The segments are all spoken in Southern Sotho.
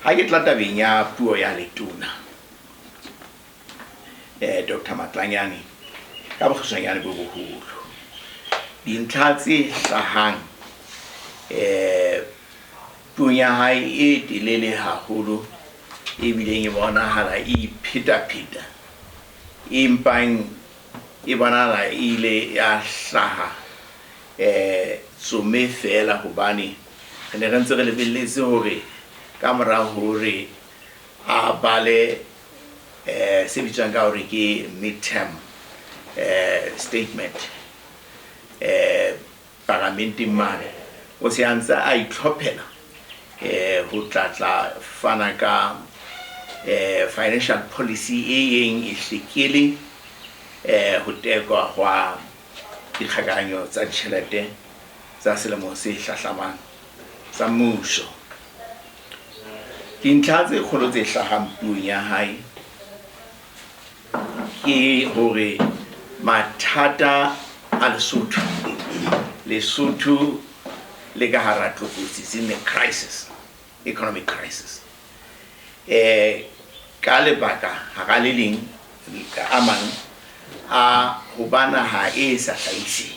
Ha ke tla tabeng ya puo ya letona Dr. Matlanyane ka bokgutshwanyane bo boholo, dintlha tse hlahang puong ya hae e telele haholo e bileng e bonahala e iphetapheta, e mpang e bonahala e ile ya hlaha tsome feela hobane re ne re ntse re lebelletse hore ka mora hore a bale se bitswang ka hore ke midterm statement paramenteng mane, o se a ntse a itlhophela ho tla fana ka financial policy e yeng e hlekele ho tekwa hwa dikgakanyo tsa ditjhelete tsa selemo se hlahlamang tsa mmuso. Dintlha tse kgolo tse hlahang puong ya hae ke hore mathata a Lesotho, Lesotho le ka hara tlokotsi, it's in a crisis, economic crisis. Ka lebaka hara le leng a mang a ho ba naha e sa hlahiseng.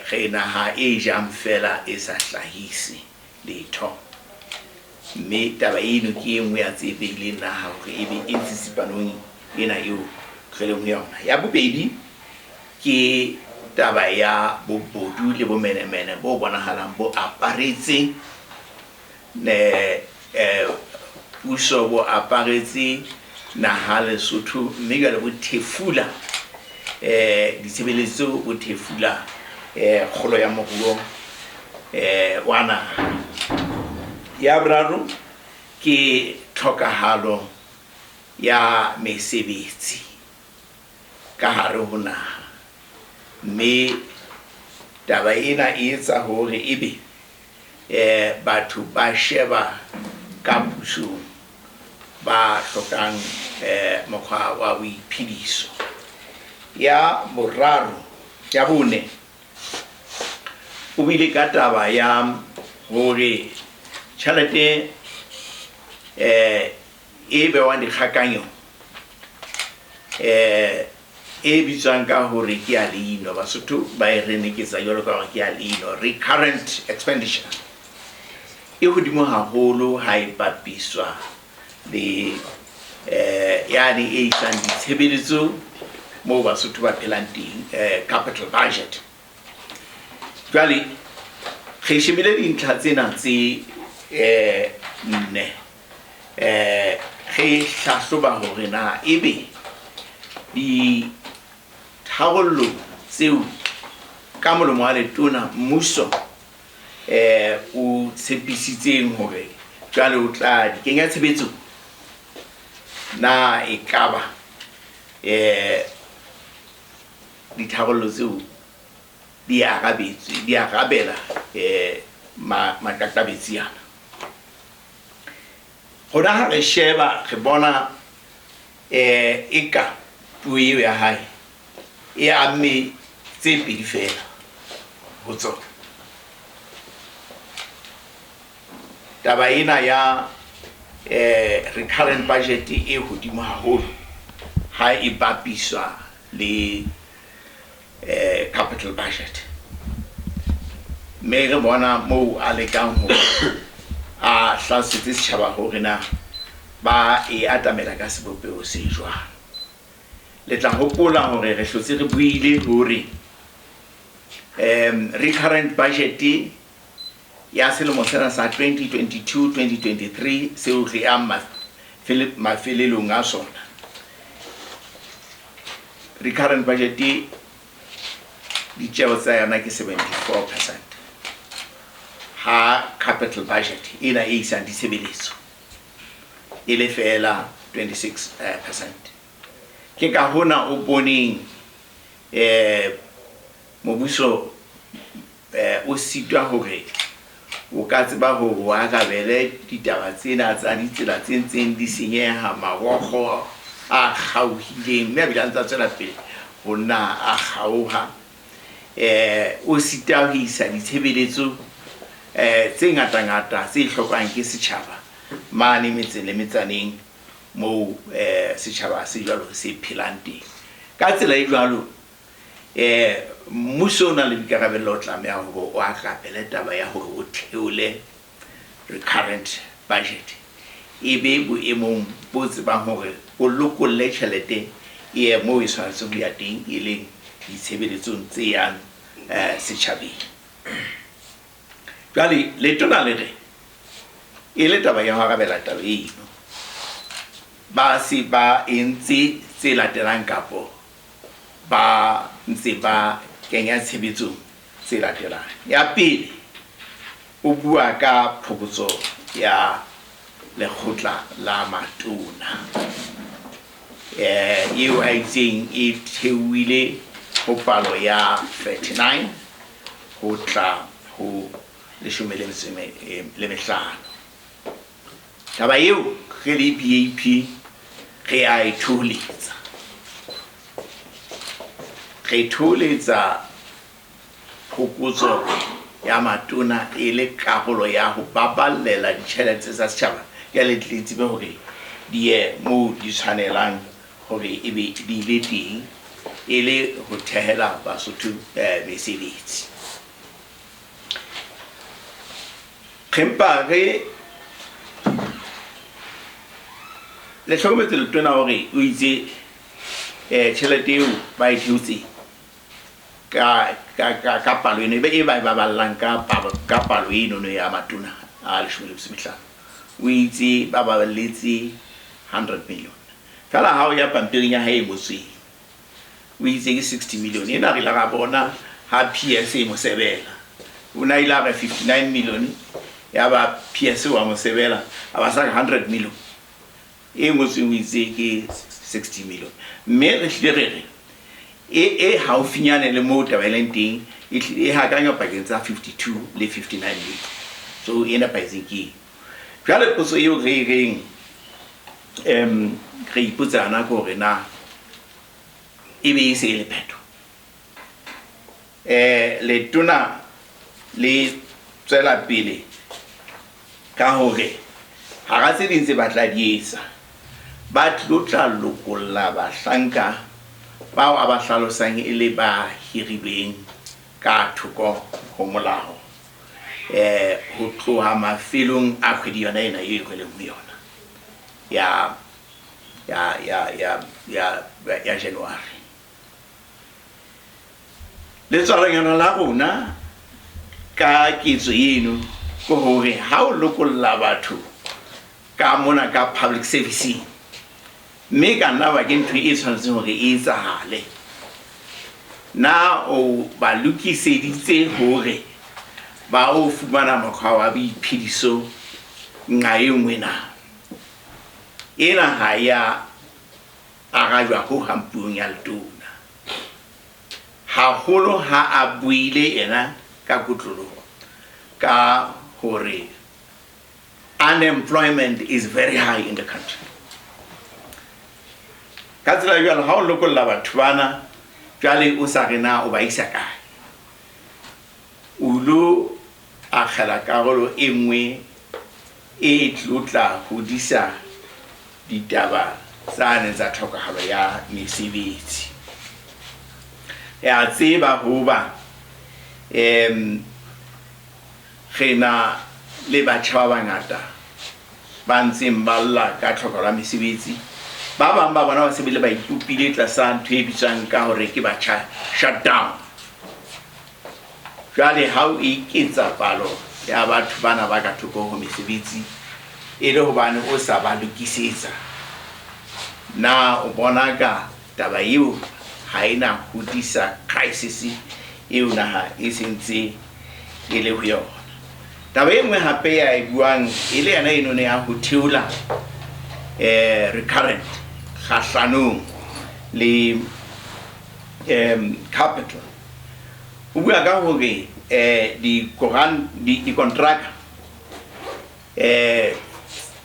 Re naha e jang fela e sa hlahise letho. Mme taba eno ke e nngwe ya tse behileng naha hore e be e tsitsipanong ena eo re leng ho yona. Ya bobedi ke taba ya bobodu le bomenemene bo bonahalang bo aparetse puso, bo aparetse naha Lesotho, mme jwale bo thefula ditshebeletso, bo thefula kgolo ya moruo wa naha. Ya boraro ke tlhokahalo ya mesebetsi ka hare ho naha, mme taba ena e etsa hore ebe batho ba sheba ka pusong ba hlokang mokgwa wa boiphediso. Ya boraro, ya bone, o buile ka taba ya hore tjhelete e bewang dikgakanyo e bitswang ka hore ke ya leino, Basotho ba e reneketsa jwalo ka hore ke ya leino, recurrent expenditure, e hodimo haholo ha e bapiswa le yane e isang ditshebeletso moo Basotho ba phelang teng, capital budget. Jwale re shebile dintlha tsena tse nne, re hlahloba hore na ebe ditharollo tseo ka molomo wa letona mmuso o tshepisitseng hore jwale o tla di kenya tshebetsong, na ekaba ditharollo tseo di arabetswe, di arabela maqaqabetsi ana. Rona ha re sheba re bona eka puo eo ya hae e amme tse pedi fela ho tsona. Taba ena ya recurrent budget e hodimo haholo ha e bapiswa le capital budget, mme re bona moo a lekang hore a hlalosetse setjhaba hore na ba e atamela ka sebopeho se jwang. Le tla hopola hore re hlotse re buile hore recurrent budget ya selemo sena sa 2022-2023 seo re yang mafelelong a sona, recurrent budget ditjeho tsa yona ke 74%, ha capital budget ena e isang ditshebeletso e le feela 26%. Ke ka hona o boneng mobuso o sitwa hore o ka tseba hore o arabele ditaba tsena tsa ditsela tse ntseng di senyeha, marokgo a kgaohileng mme a bile a ntse a tswela pele ho nna a kgaoha, o sita ho isa ditshebeletso Tse ngata-ngata tse hlokwang ke setjhaba mane metseng le metsaneng moo setjhaba se jwalo se phelang teng. Ka tsela e jwalo, mmuso o na le boikarabello o tlameha hore o atlapele taba ya hore o theole recurrent budget e be boemong bo tsebang hore o lokolle tjhelete e ye moo e tshwanetseng ho ya teng, e leng ditshebeletsong tse yang setjhabeng. Jwale letona le re e le taba ya ho arabela taba eno, ba se ba entse tse latelang kapo ba ntse ba kenya tshebetsong tse latelang. Ya pele, o bua ka phokotso ya lekgotla la matona eo a itseng e theohile ho palo ya 39 ho tla ho 15. Taba eo re le BAP re a e thoholetsa. Re thoholetsa phokotso ya matona e le karolo ya ho baballela ditjhelete tsa setjhaba, jwale di tsebe hore di ye moo di tshwanelang hore ebe di ile teng, e le ho thehela Basotho mesebetsi. Re mpa re le hlokometse letona hore o itse tjhelete eo ba e theotseng ka palo eno e ba e baballang ka palo eno no ya matona a 15, o itse ba baballetse 100 million. Fela ha o ya pampiring ya hae e ngotsweng, o itse ke 60 million. Ena re ile ra bona ha PS e mo sebela, o na ile a re 59 million, ya ba PS wa mo sebela a ba sa re 100 million. E ngotsweng o itse ke 60 million, mme re hlile re re e haufinyane le moo taba e leng teng, e hlile e hakanywa pakeng tsa 52 le 59 million. So e nepahetseng ke eng? Jwale potso eo re e reng re ipotsana ke hore na e be e se e le phetho. Letona le tswela pele ka hore hara tse ding tse batla di etsa, ba tlo tla lokolla bahlanka bao a ba hlalosang e le ba hirilweng ka thoko ho molao ho tloha mafelong a kgwedi yona ena e re leng ho yona ya January. Letswalonyana la rona ka ketso eno ke hore ha o lokolla batho ka mona ka public servicing, mme ka nna ba ke ntho e tshwanetseng hore e etsahale, na o ba lokiseditse hore ba o fumana mokgwa wa boiphediso nqa e nngwe na? Ena ha ya arajwa ho hang puong ya letona, haholo ha a buile ena ka kotloloho ka hore unemployment is very high in the country. Ka tsela jwalo, ha o lokolla batho bana jwale o sa re na o ba isa kae, o lo akgela karolo e nngwe e tlo tla hodisa ditaba tsane tsa tlhokahalo ya mesebetsi. Re a tseba hoba re na le batjha ba bangata ba ntseng ba lla ka tlhokahalo ya mesebetsi. Ba bang ba bona ba se bile ba ipopile tlasa ntho e bitswang ka hore ke batjha shutdown. Jwale ha o eketsa palo ya batho bana ba ka thoko ho mesebetsi e le hobane o sa ba lokisetsa, na o bona ka taba eo ha ena hodisa crisis eo naha e sentse e le ho yona? Taba e nngwe hape ya e buang e le yona eno ya ho theola recurrent kgahlanong le capital. O bua ka hore dikontraka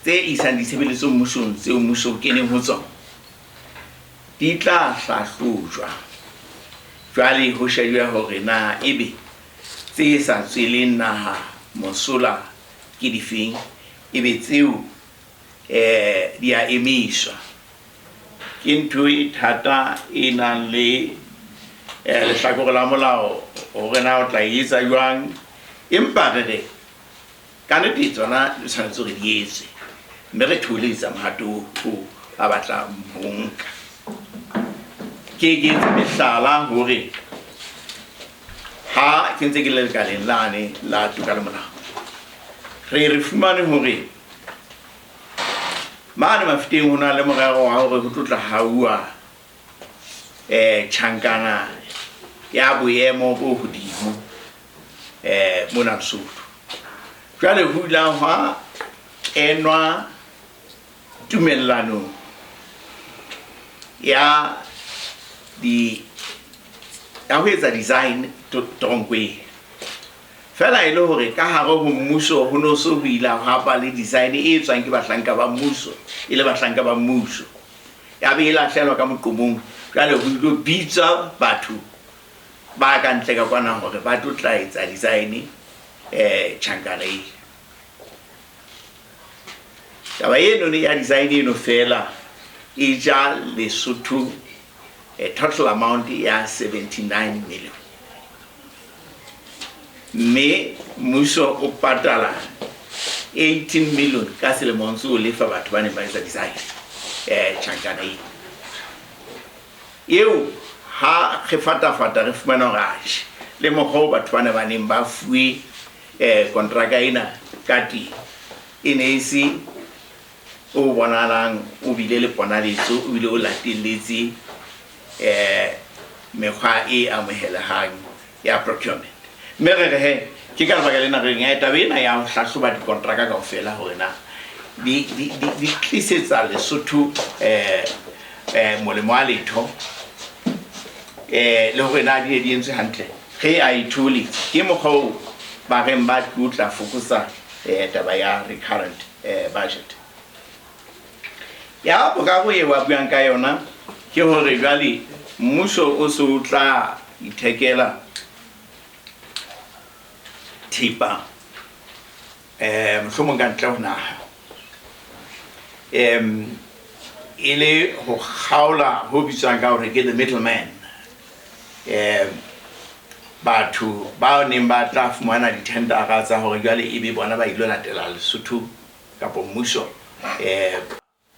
tse isang ditshebeletso mmusong tseo mmuso o keneng ho tsona di tla hlahlojwa, jwale ho shejwe hore na ebe tse sa tsweleng naha mosola ke difeng, ebe tseo di a emiswa. Ke ntho e thata e nang le lehlakore la molao hore na o tla e etsa jwang, empa re re ka nnete tsona di tshwanetse hore di etswe, mme re theoletsa mohato oo ba batlang ho nka. Ke ke etse mehlala hore ha ke ntse ke le lekaleng lane la toka le molao, re re fumane hore mane Mafeteng ho na le morero wa hore ho tlo tla hauwa tjhankana ya boemo bo hodimo mona Lesotho. Jwale ho ile hwa kenwa tumellanong ya di ya ho etsa design teronkong. Feela e le hore ka hare ho mmuso ho no so ho ile hwa ba le design e etswang ke bahlanka ba mmuso, e le bahlanka ba mmuso. Ya be e lahlelwa ka moqomong. Jwale ho ilo bitswa batho ba ka ntle ka kwana hore ba tlo tla etsa design tjhankana e. Taba eno ya design eno feela e ja Lesotho a total amount ya 79 million. Mme mmuso o patala 18 million ka selemo ntse o lefa batho ba neng ba etsa design tjhankana eo. Eo ha re fatafata re fumana hore atjhe le mokgwa oo batho bana ba neng ba fuwe kontraka ena ka teng e ne e se o bonahalang o bile le ponaletso, o bile o latelletse mekgwa e amohelehang ya procurement. Mme re re he, ke ka lebaka lena re reng taba ena ya ho hlahloba dikontraka kaofela hore na di tlisetsa Lesotho molemo wa letho le hore na di ne di entswe hantle, re a e thoholetsa. Ke mokgwa oo ba reng ba tlo tla fokotsa taba ya recurrent budget. Ya boraro eo a buang ka yona ke hore jwale mmuso o se o tla ithekela thepa mohlomong ka ntle ho naha, e le ho kgaola ho bitswang ka hore ke the middleman, batho ba neng ba tla fumana dithendara tsa hore jwale e be bona ba ilo latela Lesotho kapa mmuso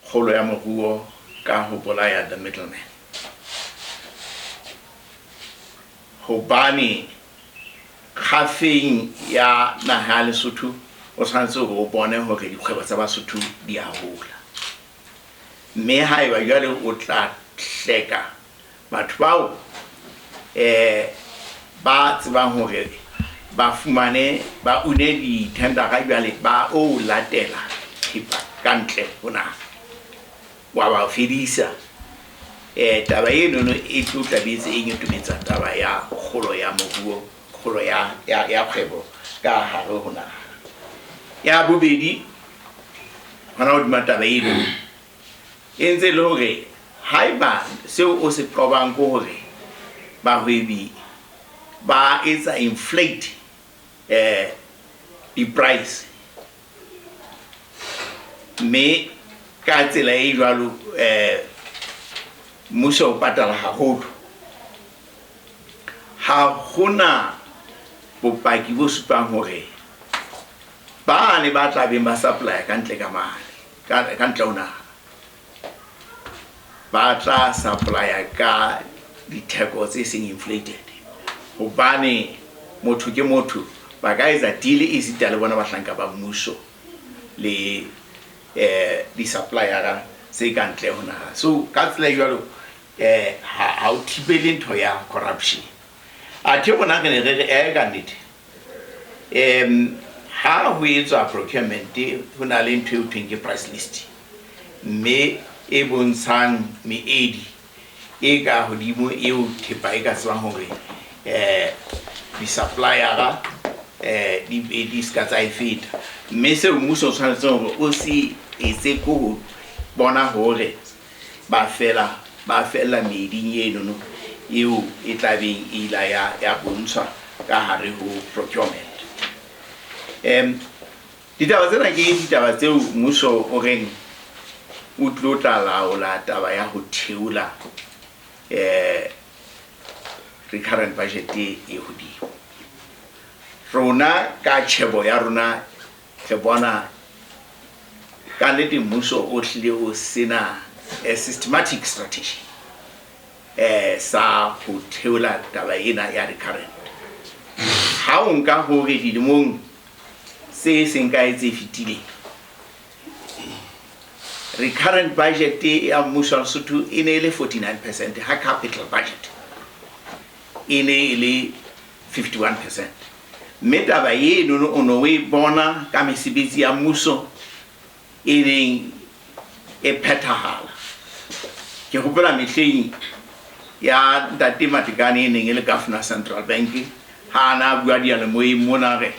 kgolo ya moruo ka ho bolaya the middleman. Hobane kgafeng ya naha ya Lesotho o tshwanetse hore o bone hore dikgwebo tsa Basotho di a hola. Mme haeba jwale o tla hleka batho bao ba tsebang hore ba fumane ba une dithendara jwale ba o latela thepa ka ntle ho naha, wa ba fedisa. Taba enono e tlo tla be e nyotobetsa taba ya kgolo ya moruo, kgolo ya kgwebo ka hare ho naha. Ya bobedi hona hodima taba eno e ntse le hore haeba seo o se qobang ke hore bahwebi ba etsa inflate di-price, mme ka tsela e jwalo mmuso o patala haholo, ha hona bopaki bo supang hore ba ne ba tla beng ba supply ka ntle ka mane, ka ntle ho naha, ba tla supply ka ditheko tse seng inflated. Hobane motho ke motho, ba ka etsa deal esita le bona bahlanka ba mmuso le di-suppliera tse ka ntle ho naha. So ka tsela e jwalo ha o thibele ntho ya corruption. Athe rona re ne re re ka nnete ha ho etswa procurement ho na le ntho e ho thweng ke price list, mme e bontshang meedi e ka hodimo eo thepa e ka tsebang hore di-suppliera di ska tsa e feta. Mme seo mmuso o tshwanetse hore o se etse ke ho bona hore ba fella meeding enono eo e tla beng e ila ya bontshwa ka hare ho procurement. Ditaba tsena ke ditaba tseo mmuso o reng o tlo tla laola taba ya ho theola recurrent budget e hodimo. Rona ka tjhebo ya rona re bona ka nnete mmuso o hlile o sena a systematic strategy sa ho theola taba ena ya recurrent. Ha o nka hore dilemong tse seng kae tse fetileng recurrent budget ya mmuso wa Lesotho e ne e le 49% ha capital budget e ne e le 51%. Mme taba eno o no o e bona ka mesebetsi ya mmuso e neng e phethahala. Ke hopola mehleng ya ntate Matekane e neng e le Governor Central Bank, ha a na a bua diyalemoyeng mona re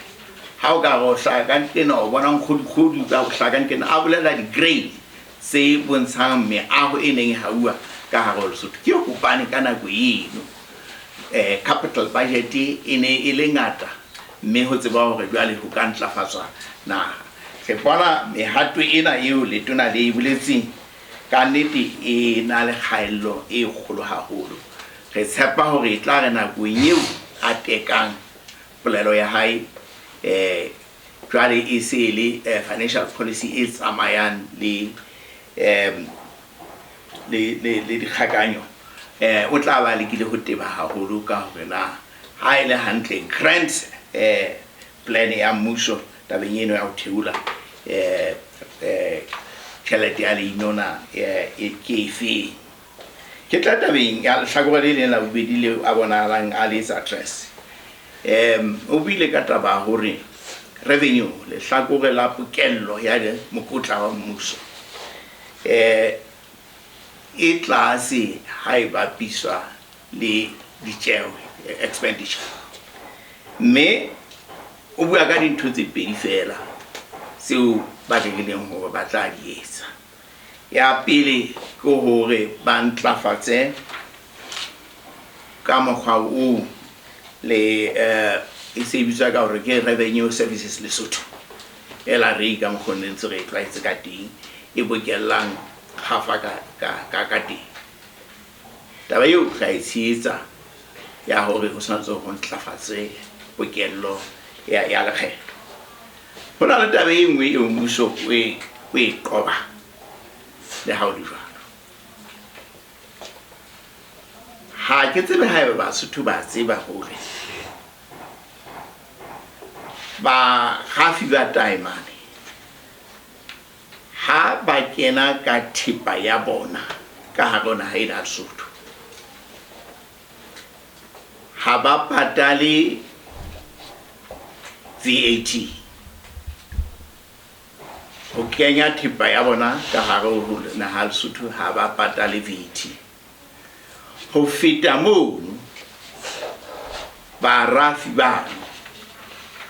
ha o ka re o hlaha ka nqena o bona nkgodikgodi ka o hlaha ka nqena, a bolela di-grain tse bontshang meaho e neng e hauwa ka hare ho Lesotho. Ke hobane ka nako eno capital budget e ne e le ngata mme ho tseba hore jwale ho ka ntlafatswa naha. Re bona mehato ena eo letona le e boletseng ka nnete e na le kgaello e kgolo haholo. Re tshepa hore e tla re nakong eo a tekang polelo ya hae jwale e se e le financial policy e tsamayang le le dikgakanyo, o tla ba lekile ho teba haholo ka hore na ha e le hantle grant plan ya mmuso tabeng eno ya ho theola tjhelete ya leinona ke efeng. Ke tla tabeng ya lehlakore le leng la bobedi leo a bonahalang a le etsa address. O buile ka taba ya hore revenue, lehlakore la pokello ya mokotla wa mmuso, e tlase ha e bapiswa le ditjeho, expenditure. Mme o bua ka dintho tse pedi feela tseo ba rerileng hore ba tla di etsa. Ya pele ke hore ba ntlafatse ka mokgwa oo le e se bitswa ka hore ke Revenue Services Lesotho, LRA ka mokgwa o ne ntse re e tlwaetse ka teng, e bokellang kgafa ka teng. Taba eo re a e tshehetsa ya hore ho tshwanetse ho ntlafatse pokello ya lekgetho. Ho na le taba e nngwe eo mmuso o e qobang le ha ho le jwalo. Ha ke tsebe haeba Basotho ba tseba hore bakgafi ba taemane ha ba kena ka thepa ya bona ka hare ho naha ena ya Lesotho, ha ba patale VAT ho kenya thepa ya bona ka hare ho naha ya Lesotho, ha ba patale VAT. Ho feta mono, barafi bano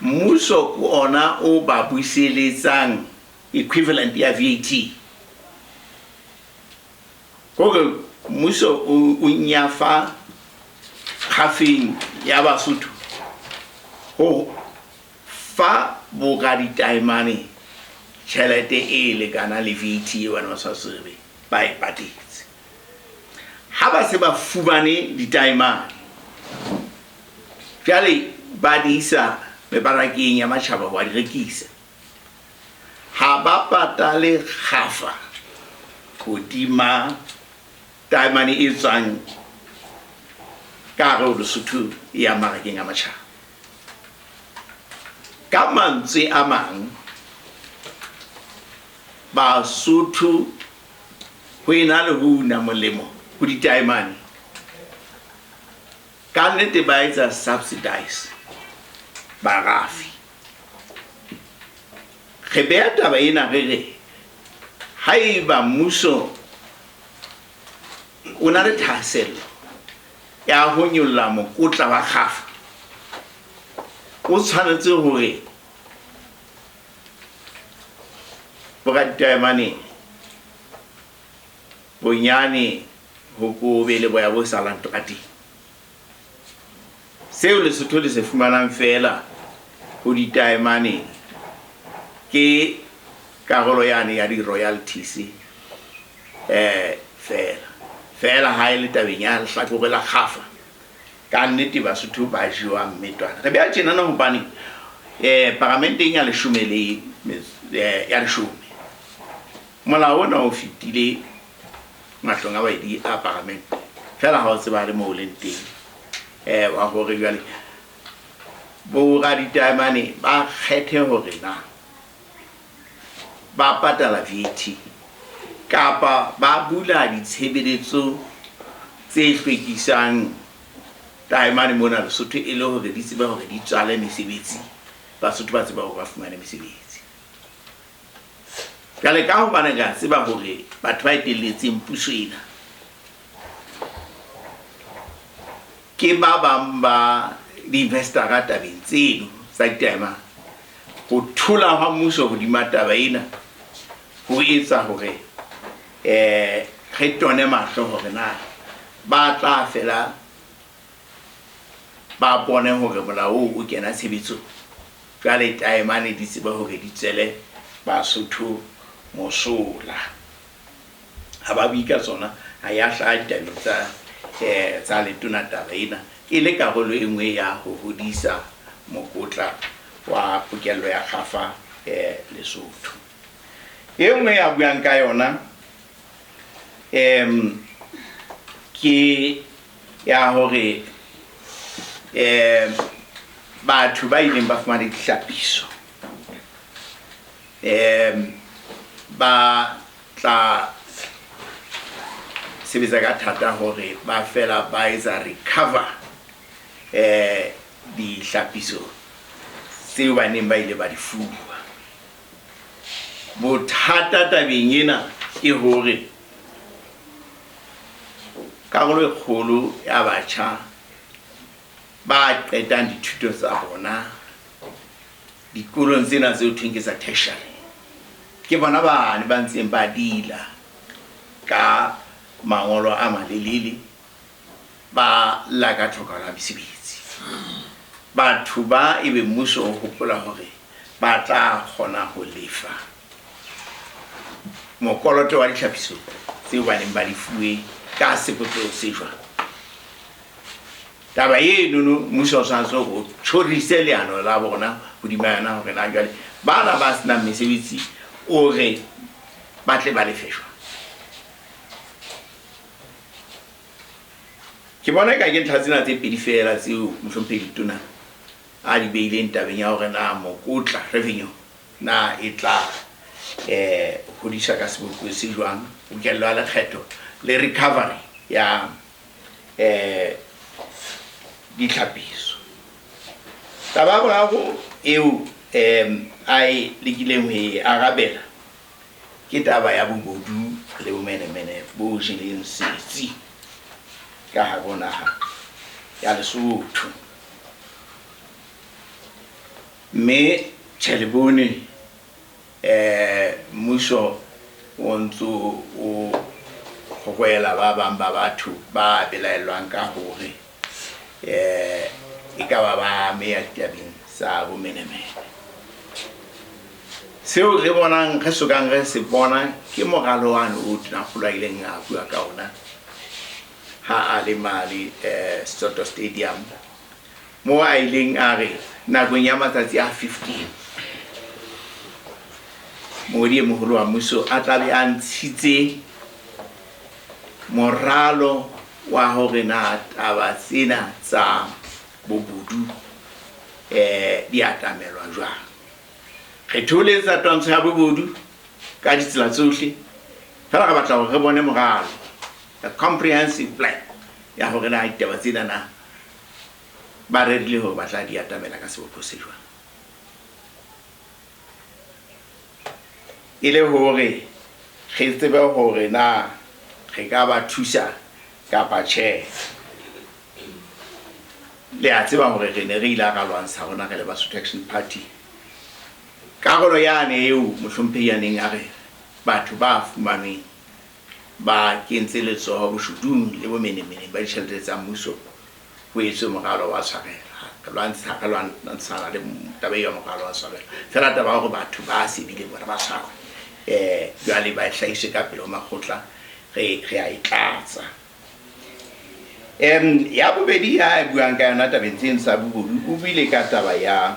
mmuso ke ona o ba buseletsang equivalent ya VAT. Hore mmuso o nyafa kgafeng ya Basotho ho fa boraditaemane tjhelete e lekanang le VAT eo bana ba sa tsebe ba e patetse. Ha ba se ba fumane ditaemane, jwale ba di isa mebarakeng ya matjhaba ho di rekisa. Ha ba patale kgafa hodima taemane e tswang ka hare ho Lesotho e yang marakeng a matjhaba. Ka mantswe a mang, Basotho ho ena le ho una molemo ho ditaemane, ka nnete ba etsa subsidize barafi. Re beha taba ena re re haeba mmuso o na le thahasello ya ho nyolla mokotla wa kgafa, o tshwanetse hore boraditaemane bonyane ho ko be le boya bo salang torateng. Seo Lesotho le se fumanang feela ho ditaemane Ke karolo yane ya di-royalties feela. Feela ha e le tabeng ya lehlakore la kgafa, ka nnete Basotho ba jewa mmetwana. Re beha tjenana hobane paramenteng ya leshome le ya leshome, molao ona o fetile mahlong a baedi a paramente, feela ha o tsebahale moo o leng teng wa hore jwale boraditaemane ba kgethe hore na ba patala VAT kapa ba bula ditshebeletso tse hlwekisang taemane mona Lesotho e le hore di tsebe hore di tswale mesebetsi, Basotho ba tseba hore ba fumane mesebetsi. Jwale ka hobane re a tseba hore batho ba etelletseng puso ena ke ba bang ba di-investor-a tabeng tseno tsa ditaemane, ho thola hwa mmuso hodima taba ena ho etsa hore re tone mahlo hore na ba tla fela ba bone hore molao oo o kena tshebetsong. Jwale taemane di tsebe hore di tswele Basotho mosola. Ha ba bue ka tsona, ha ya hlaha ditabeng tsa tsa letona taba ena e le karolo e nngwe ya ho hodisa mokotla wa pokello ya kgafa Lesotho. E nngwe ya buang ka yona ke ya hore batho ba ileng ba fumana dihlapiso ba tla sebetsa ka thata hore ba fela ba etsa recover dihlapiso tseo ba neng ba ile ba di fuwa. Bothata tabeng ena ke hore karolo e kgolo ya batjha ba qetang dithuto tsa bona dikolong tsena tse ho thweng ke tsa tertiary, ke bona bane ba ntseng ba dila ka mangolo a malelele, ba lla ka tlhokahalo ya mesebetsi. Batho ba ebe mmuso o hopola hore ba tla kgona ho lefa mokoloto wa ditlhapiso tseo ba neng ba di fuwe ka sebopeho se jwang. Taba enono mmuso o tshwanetse hore o tjhorise leano la bona hodima yona hore na jwale bana ba senang mesebetsi o re ba tle ba lefe jwang. Ke bona eka ke ntlha tsena tse pedi feela tseo Mohlomphehi Letona a di beileng tabeng ya hore na mokotla, revenue, na e tla hodiswa ka sebopeho se jwang, pokello ya lekgetho le recovery ya ditlhapiso. Taba ya boraro eo a e lekileng ho e arabela ke taba ya bobodu le bomenemene bo jeleng setsi ka hare ho naha ya Lesotho. Mme tjhe le bone mmuso o ntso o rwela ba bang ba batho ba belaellwang ka hore e ka ba ba ameha ditabeng tsa bomenemene. Seo re bonang, re sokang re se bona ke moralo wane o Tonakgolo a ileng a bua ka ona ha a le mane Soto Stadium, moo a ileng a re nakong ya matsatsi a 15 mongodi e moholo wa mmuso a tla be a ntshitse moralo wa hore na taba tsena tsa bobodu di atamelwa jwang. Re theoletsa twantsho ya bobodu ka ditsela tsohle, fela re batla hore re bone moralo, a comprehensive plan ya hore na ditaba tsena na ba rerile hore ba tla di atamela ka sebopeho se jwang. E le hore re tsebe hore na re ka ba thusa kapa tjhe. Le a tseba hore re ne re ile ra lwantsha rona re le Basotho Action Party karolo yane eo mohlomphehi a neng a re batho ba fumanweng ba kentse letsoho boshodung le bomenemeneng ba ditjhelete tsa mmuso ho etswe moralo wa tshwarelo. Re lwantsha re lwantshana le taba eo ya moralo wa tshwarelo. Feela taba ya hore batho ba sebileng bona ba tshwarwe jwale ba hlahiswe ka pele ho makgotla re re a e tlatsa. Ya bobedi ya buang ka yona tabeng tseno tsa bobodu, o buile ka taba ya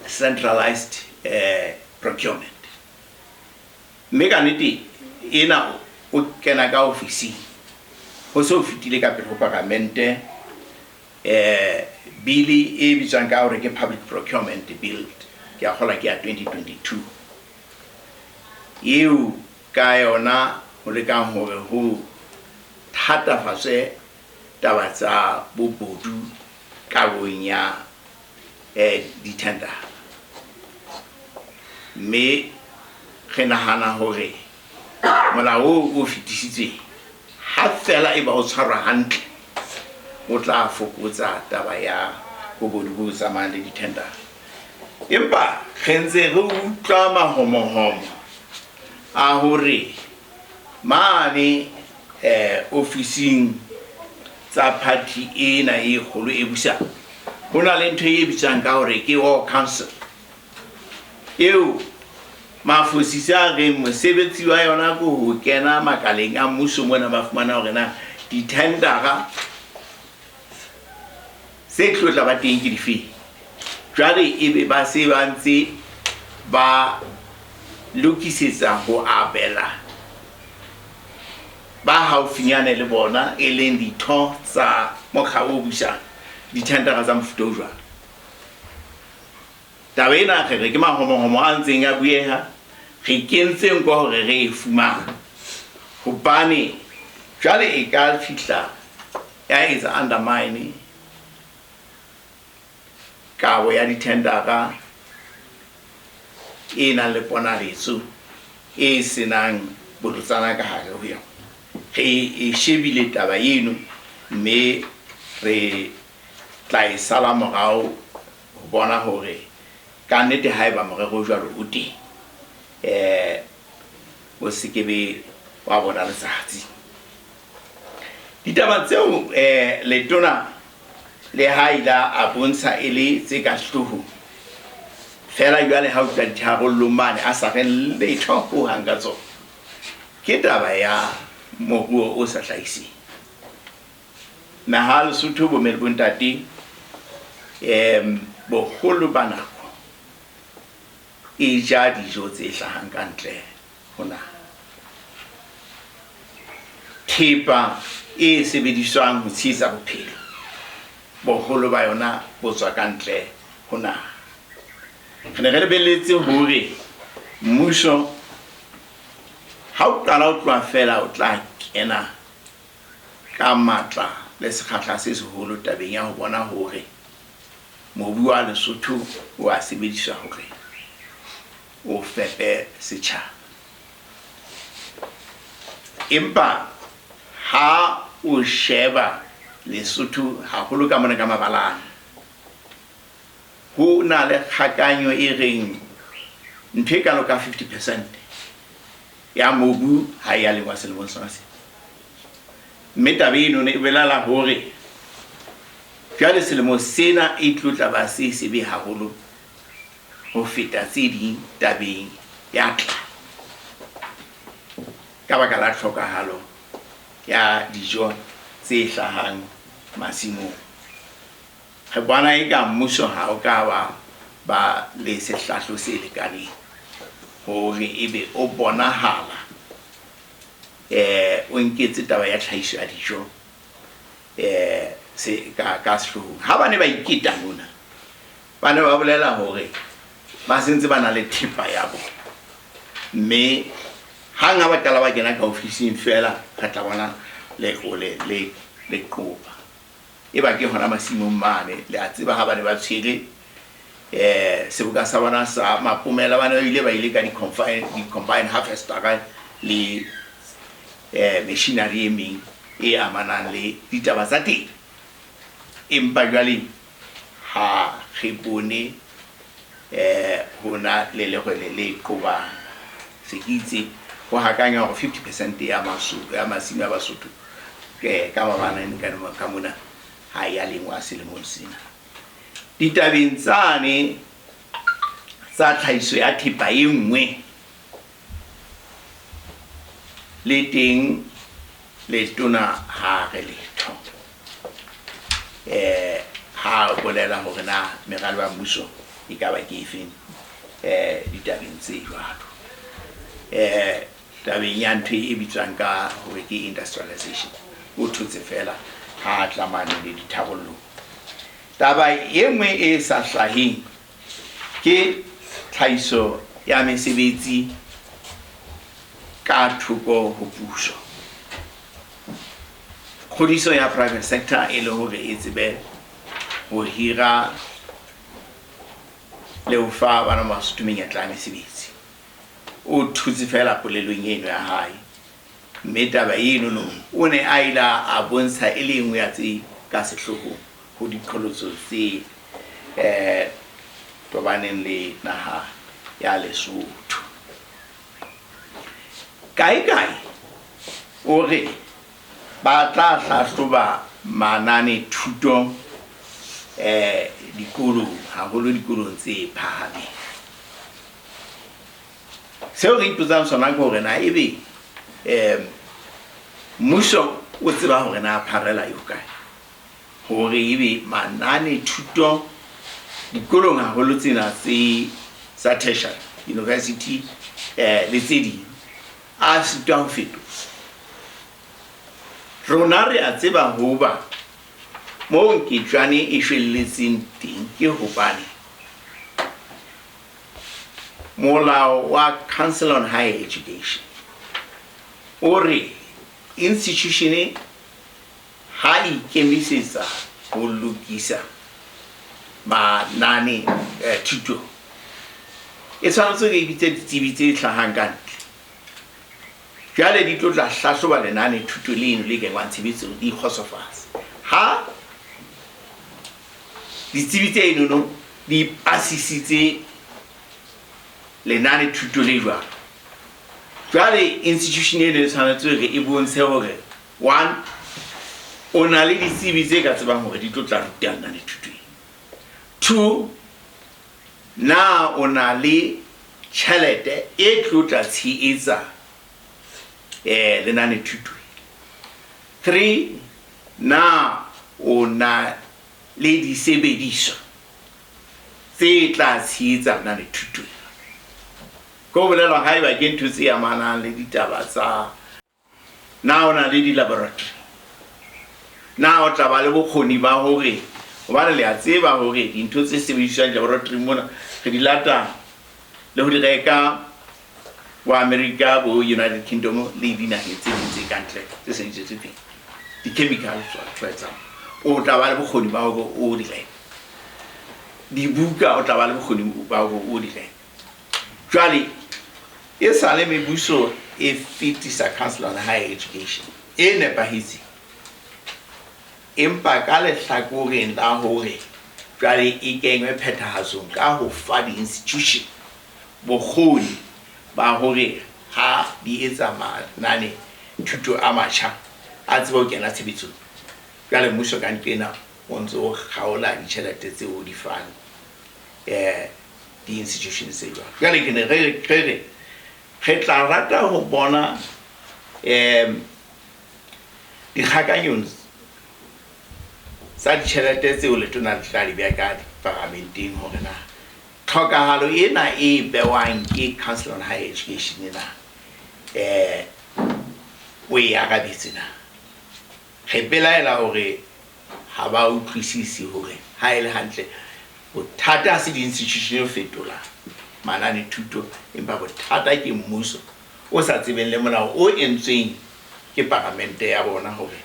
centralized procurement. Mme ka nnete ena o kena ka ofising ho se ho fetile ka pele ho paramente bili e bitswang ka hore ke Public Procurement Bill, ke a kgolwa ke ya 2022, eo ka yona ho lekang hore ho thatafatswe taba tsa bobodu kabong ya dithendara. Mme re nahana hore molao oo o fetisitsweng, ha feela eba o tshwarwa hantle, o tla fokotsa taba ya bobodu bo tsamayang le dithendara. Empa re ntse re utlwa mahomohomo a hore mane ofising tsa party ena e kgolo e busang ho na le ntho e bitswang ka hore ke War Council, eo mafosisa a reng mosebetsi wa yona ke ho kena makaleng a mmuso mona ba fumana hore na dithendara tse tlo tla ba teng ke difeng. Jwale ebe ba se ba ntse ba lokisetsa ho abela ba haufinyane le bona, e leng ditho tsa mokga o busang, dithendara tsa mofuta o jwalo. Taba ena re re ke mahomohomo a ntseng a bueha, re kentse nko hore re e fumane, hobane jwale e ka fihla ya etsa undermine kabo ya dithendara e nang le ponaletso e senang bolotsana ka hare ho yona. Re e shebile taba eno mme re tla e sala morao ho bona hore ka nnete haeba morero o jwalo o teng, o se ke be wa bona letsatsi. Ditaba tseo letona le ha ile a bontsha e le tse ka sehloohong, feela jwale ha o tla ditharollong mane a sa reng letho hohang ka tsona, ke taba ya moruo o sa hlahiseng. Naha ya Lesotho bomme le bontate, boholo ba nako e ja dijo tse hlahang ka ntle ho naha. Thepa e sebediswang ho tshehetsa bophelo, boholo ba yona bo tswa ka ntle ho naha. Re ne re lebelletse hore mmuso ha o qala o tloha feela o tla kena ka matla le sekgahla se seholo tabeng ya ho bona hore mobu wa Lesotho o a sebediswa hore o fepe setjhaba. Empa ha o sheba Lesotho haholo ka mona ka mabalane, ho na le kgakanyo e reng ntho e kalo ka 50% ya mobu ha e ya lengwa selemong sona sena. Mme taba eno e bolela hore jwale selemo sena e tlo tla ba se sebe haholo ho feta tse ding tabeng ya tlala ka baka la tlhokahalo ya dijo tse hlahang masimong. Re bona eka mmuso ha o ka wa ba le sehlahlo se lekaneng hore ebe o bonahala o nketse taba ya tlhahiso ya dijo se ka sehloohong. Ha ba ne ba iketa mona, ba ne ba bolela hore ba sentse ba na le thepa ya bona, mme hang ha ba qala ba kena ka ofising feela re tla bona letlole le le qoba. E ba ke hona masimong mane, le a tseba ha ba ne ba tshwere seboka sa bona sa mapomela, ba ne ba ile ba ile ka di-combine harvester le machinery e meng e amanang le ditaba tsa temo. Empa jwale ha re bone hona le lerwele le qobang. Se ke itse ho hakanya hore 50% ya ya masimo a Basotho ka mabalane ka mona ha ya lengwa selemong sena. Ditabeng tsane tsa tlhahiso ya thepa e nngwe le teng letona ha re letho eh ha bolela hore na meralo ya mmuso e ka ba ke efeng ditabeng tse jwalo. Tabeng ya ntho e bitswang ka hore ke industrialization, o thotse feela ha a tlamane le ditharollong. Taba e nngwe e sa hlaheng ke tlhahiso ya mesebetsi ka thoko ho puso. Kgodiso ya private sector e le hore e tsebe ho hira le ho fa bana ba Basotho menyetla ya mesebetsi. O thotse feela polelong eno ya hae, mme taba enono o ne a ile a bontsha e le e nngwe ya tse ka sehloohong ho diqholotso tse tobaneng le naha ya Lesotho. Kae-kae o re ba tla hlahloba manane-thuto dikolong, haholo dikolong tse phahameng. Seo re ipotsang sona ke hore na ebe mmuso o tseba hore na pharela e hokae, hore ebe manane thuto dikolong haholo tsena tse tsa tertiary university le tse ding a sitwa ho fetoha. Rona re a tseba hoba moo nketjwane e shwelletseng teng ke hobane molao wa Council on Higher Education o re institution ha e ikemisetsa ho lokisa manane thuto e tshwanetse hore e bitse ditsebi tse hlahang ka ntle. Jwale di tlo tla hlahloba lenane thuto leno le kenngwang tshebetsong, di ikgotsofatse. Ha ditsebi tse enono di pasisitse lenane thuto le jwalo, jwale institution eno e tshwanetse hore e bontshe hore one, o na le ditsebi tse ka tsebang hore di tlo tla ruta lenane thuto eno. Two, na o na le tjhelete e tlo tla tshehetsa lenane thuto? Three, na o na le disebediswa tse tla tshehetsa lenane thuto? Ke ho bolelwa haeba ke ntho tse amanang le ditaba tsa na o na le di-laboratory, na o tla ba le bokgoni ba hore, hobane le a tseba hore dintho tse sebediswang laboratory mona re di lata le ho di reka bo America, bo United Kingdom le dinaheng tse ding tse kantle tse seng di tswetse pele, di-chemical for example, o tla ba le bokgoni ba hore o di reke. Dibuka o tla ba le bokgoni ba hore o di reke. Jwale e sale mebuso e fetisa Council on Higher Education e nepahetseng, empa ka lehlakoreng la hore jwale e kenywe phethahatsong ka ho fa di-institution bokgoni ba hore ha di etsa manane thuto a matjha a tsebe ho kena tshebetsong. Jwale mmuso ka nqena o ntse o kgaola ditjhelete tseo o di fang di-institution tse jwalo. Jwale ke ne re re re tla rata ho bona dikgakanyong tsa ditjhelete tseo letona le tla di beha ka paramenteng hore na tlhokahalo ena e bewang ke Council on Higher Education ena o e arabetse na. Re belaela hore ha ba utlwisisi hore ha e le hantle bothata ha se di-institution ho fetola manane thuto, empa bothata ke mmuso o sa tsebeng le molao o entsweng ke paramente ya bona hore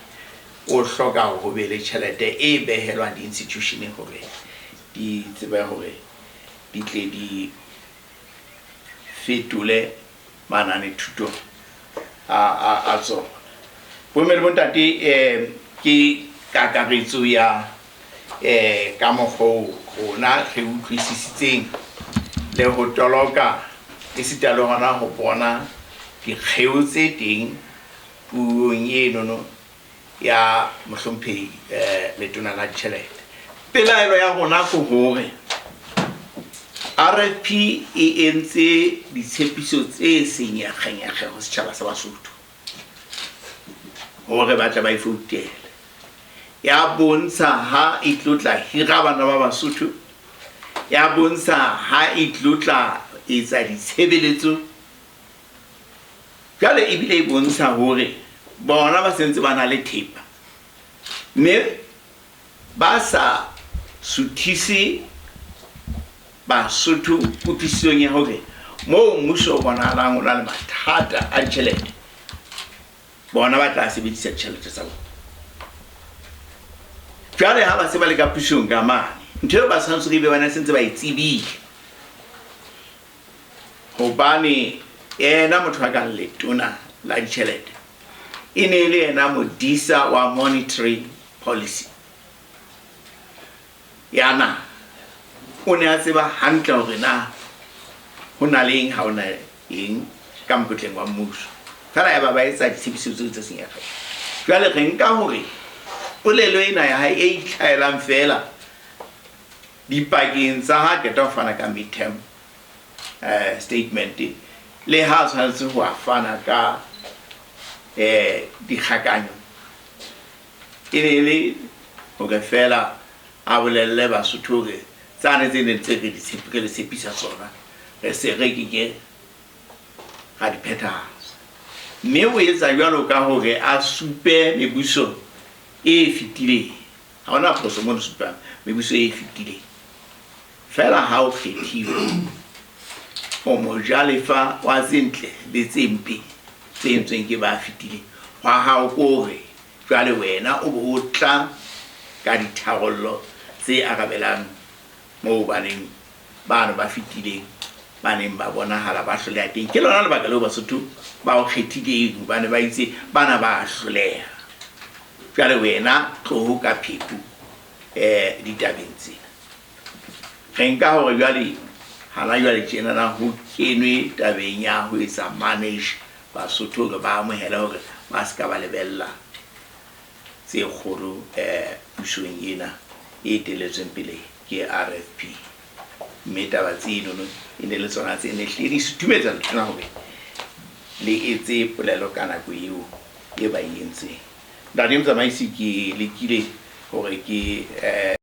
o hloka hore ho be le tjhelete e behelwang di-institution hore di tsebe hore di tle di fetole manane thuto a tsona. Bomme le bontate, ke kakaretso ya ka mokgwa oo rona re utlwisisitseng le ho toloka esita le hona ho bona dikgeo tse teng puong enono ya mohlomphehi letona la ditjhelete. Pelaelo ya rona ke hore RFP e entse ditshepiso tse senyekgenyekge ho setjhaba sa Basotho hore ba tle ba e foutele. Ya bontsha ha e tlo tla hira bana ba Basotho, ya bontsha ha e tlo tla etsa ditshebeletso. Jwale ebile e bontsha hore bona ba sentse ba na le thepa mme ba sa suthise Basotho kutlwisisong ya hore moo mmuso o bonahalang o na le mathata a ditjhelete, bona ba tla sebedisa ditjhelete tsa bona. Jwale ha ba se ba le ka pusong ka mane, ntho eo ba tshwanetse ebe ba ne sentse ba e tsebile, hobane yena motho a kang letona la ditjhelete e ne e le yena modisa wa monetary policy ya naha. O ne a tseba hantle hore na ho na le eng, ha ho na eng ka mokotleng wa mmuso. Feela yaba ba etsa ditshepiso tseo tse senyekgeng. Jwale re nka hore polelo ena ya hae e itlhahelang feela dipakeng tsa ha qeta ho fana ka midterm statement le ha a tshwanetse ho a fana ka dikgakanyo, e ne e le hore feela a bolelle Basotho hore tsane tse neng tse re re le tshepisa tsona re se re ke ke ra di phethahatsa. Mme o etsa jwalo ka hore a supe mebuso e fetileng. Ha hona phoso mono supang mebuso e fetileng. Feela ha o kgethiwe, o mojalefa wa tse ntle le tse mpe tse entsweng ke ba fetileng. Hwa hao ke hore jwale wena o bo o tla ka ditharollo tse arabelang moo baneng bano ba fetileng ba neng ba bonahala ba hloleha teng. Ke lona lebaka leo Basotho ba o kgethileng, hobane ba itse bana ba hloleha. Jwale wena tloho ka pheko ditabeng tsena. Re nka hore jwale hana jwale tjenana ho kenwe tabeng ya ho etsa manage Basotho hore ba amohele hore ba se ka ba lebella tse kgolo pusong ena e etelletsweng pele ke RFP. Mme taba tsenono e ne le tsona tse ne hlile di suthumetsa letona hore le etse polelo ka nako eo e ba e entseng. Ntate Motsamaisi, ke lekile hore ke.